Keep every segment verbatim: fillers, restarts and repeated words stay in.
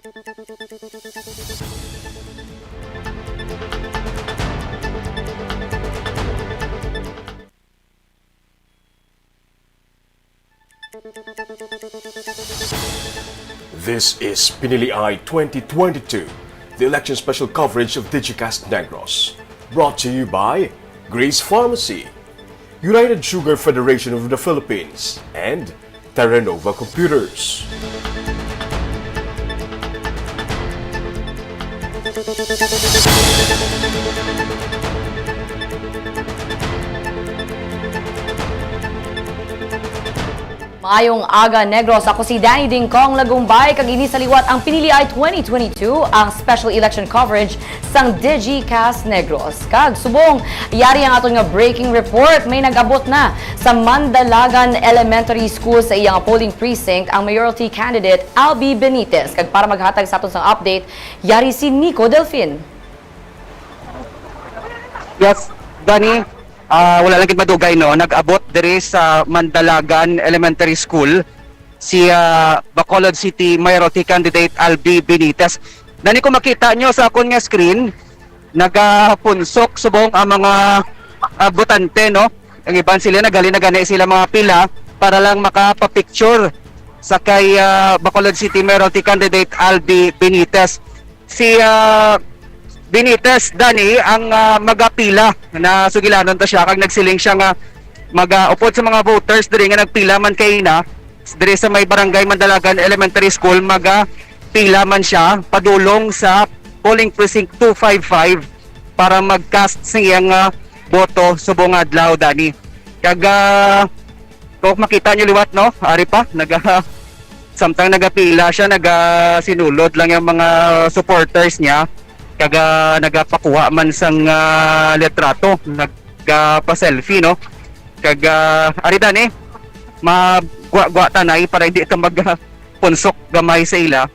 This is Pinili Ay twenty twenty-two, the election special coverage of Digicast Negros. Brought to you by Grace Pharmacy, United Sugar Federation of the Philippines, and Terranova Computers. Maayong aga, Negros. Ako si Danny Dingkong Lagumbay, kag ini sa liwat ang Pinili Ay twenty twenty-two, ang special election coverage sang Digicast Negros. Kag subong, yari ang aton nga breaking report. May nag-abot na sa Mandalagan Elementary School sa iyang polling precinct ang mayoralty candidate Albi Benitez. Kag para maghatag sa aton sang update, yari si Nico Delfin. Yes, Danny, ah, wala lang gid madugay, no, nag-abot diri sa Mandalagan Elementary School si, ah, Bacolod City Mayoralty Candidate Albi Benitez. Danny, kung makita nyo sa akon nga screen, nagapunsok subong ang mga, ah, botante, no? Ang iban sila, naghalin na gani sila mga pila para lang makapapicture sa kay, ah, Bacolod City Mayoralty Candidate Albi Benitez. Si, ah, Benitez, Danny, ang, ah, magapila na sugilanon ta siya, kag nagsiling siya nga magaupod sa mga voters diri nga nagpila man kay ina diri sa may Barangay Mandalagan Elementary School, magapila man siya padulong sa polling precinct two five five para mag-cast sa iyang, ah, boto subong adlaw, Danny. Kag, ah, kung makita nyo liwat, no? Ari pa, naga, samtang nagapila siya, nagasinulod lang yung mga supporters niya. Kag, ah, nagapakuha man sang, ah, litrato, nagapa-selfie, no? Kag, ah, ari, Danny, magwa-gwa tanay para hindi ka magpunsok gamay sa ila.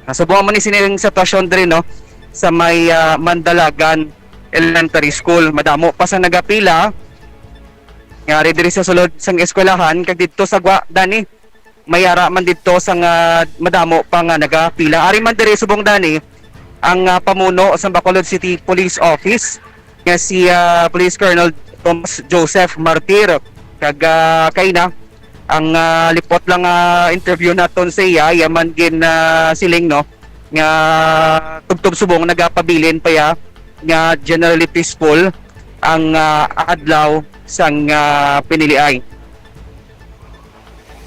Nasubukan mo ni sining sitwasyon diri, no? Sa may, ah, Mandalagan Elementary School. Madamo pa sa nagapila. Nga ari diri sa sulod sang eskwelahan, kag didto sa gwa, Danny, may ara man didto sa nga madamo pa nga nagapila. Ari man diri subong, Danny, ang, ah, pamuno sa Bacolod City Police Office nga si, ah, Police Colonel Thomas Joseph Martir. Kag, ah, kaina, ang, ah, lipot lang, ah, interview naton sa iya, iya man gin, ah, siling, no, nga tubtob subong nagapabilin pa ya nga generally peaceful ang, ah, adlaw sang, ah, piniliay.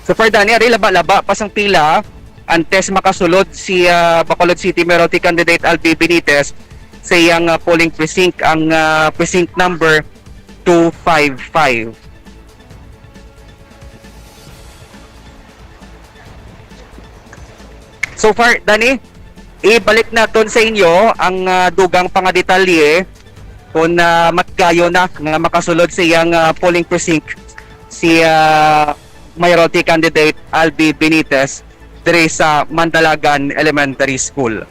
So far, Danny, ari laba-laba pa sang pila antes makasulod si, ah, Bacolod City Mayoralty Candidate Albi Benitez sa iyang, ah, polling precinct, ang, ah, precinct number two five five. So far, Danny, ibalik naton sa inyo ang, ah, dugang pa nga detalye kung, ah, matgayo na nga makasulod sa iyang, ah, polling precinct si, ah, Mayoralty Candidate Albi Benitez diri sa Mandalagan Elementary School.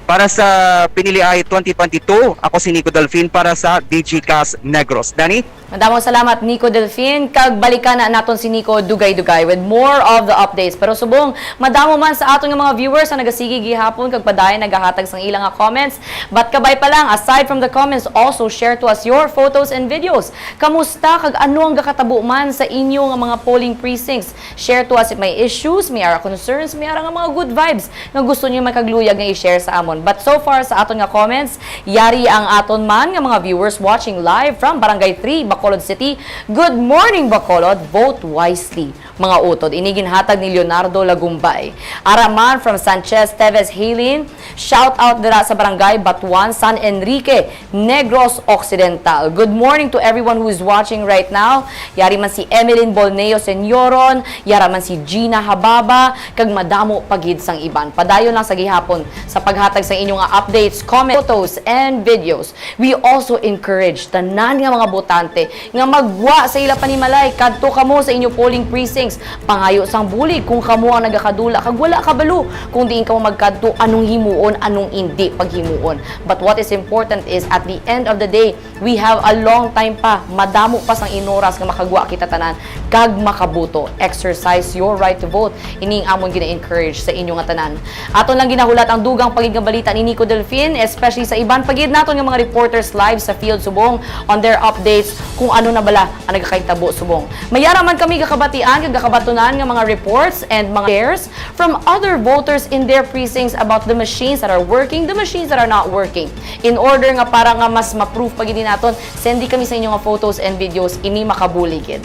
Para sa Pinili Ay twenty twenty-two, ako si Nico Delfin para sa Digicast Negros. Danny? Madamong salamat, Nico Delfin. Kag balikan na naton si Nico dugay-dugay with more of the updates. Pero subong, madamo man sa aton nga mga viewers ang nagasigi gihapon kag padayon nagahatag sang ila nga comments. But kabay pa lang, aside from the comments, also share to us your photos and videos. Kamusta kag ano ang gakatabo man sa inyo nga mga polling precincts? Share to us if may issues, may ara concerns, may ara nga mga good vibes nga gusto niyo makagluyag nga i-share sa amon. But so far sa aton nga comments, yari ang aton man nga mga viewers watching live from Barangay three, Bacolod City. Good morning, Bacolod. Vote wisely, mga utod. Ini ginhatag ni Leonardo Lagumbay. Ara man from Sanchez Teves Halin, shout out dira sa Barangay Batuan, San Enrique, Negros Occidental. Good morning to everyone who is watching right now. Yari man si Emeline Bolneo Senioron, yara man si Gina Hababa, kag madamo pa gid sang iban. Padayon lang sa gihapon sa paghatag sa inyo nga updates, comments, photos, and videos. We also encourage tanan nga mga botante nga maggwa sa ila panimalay. Kadto kamo sa inyo polling precincts. Pangayo sang bulig kung kamo ang nagakadula kag wala kabalo kung diin kamo magkadto, anong himuon, anong indi paghimuon. But what is important is, at the end of the day, we have a long time pa, madamo pa sang inoras nga makagwa kita tanan kag makaboto. Exercise your right to vote. Ini ang amon gina-encourage sa inyo nga tanan. Aton lang ginahulat ang dugang pa gid nga balita ni Nico Delfin, especially sa iban pa gid naton nga mga reporters live sa field subong on their updates kung ano na bala ang nagakahitabo subong. May ara man kami gakabatian kag gakabatunan nga mga reports and mga shares from other voters in their precincts about the machines that are working, the machines that are not working. In order nga para nga mas ma-proof pa gid naton, sendi kami sa inyo nga photos and videos, ini makabulig gid.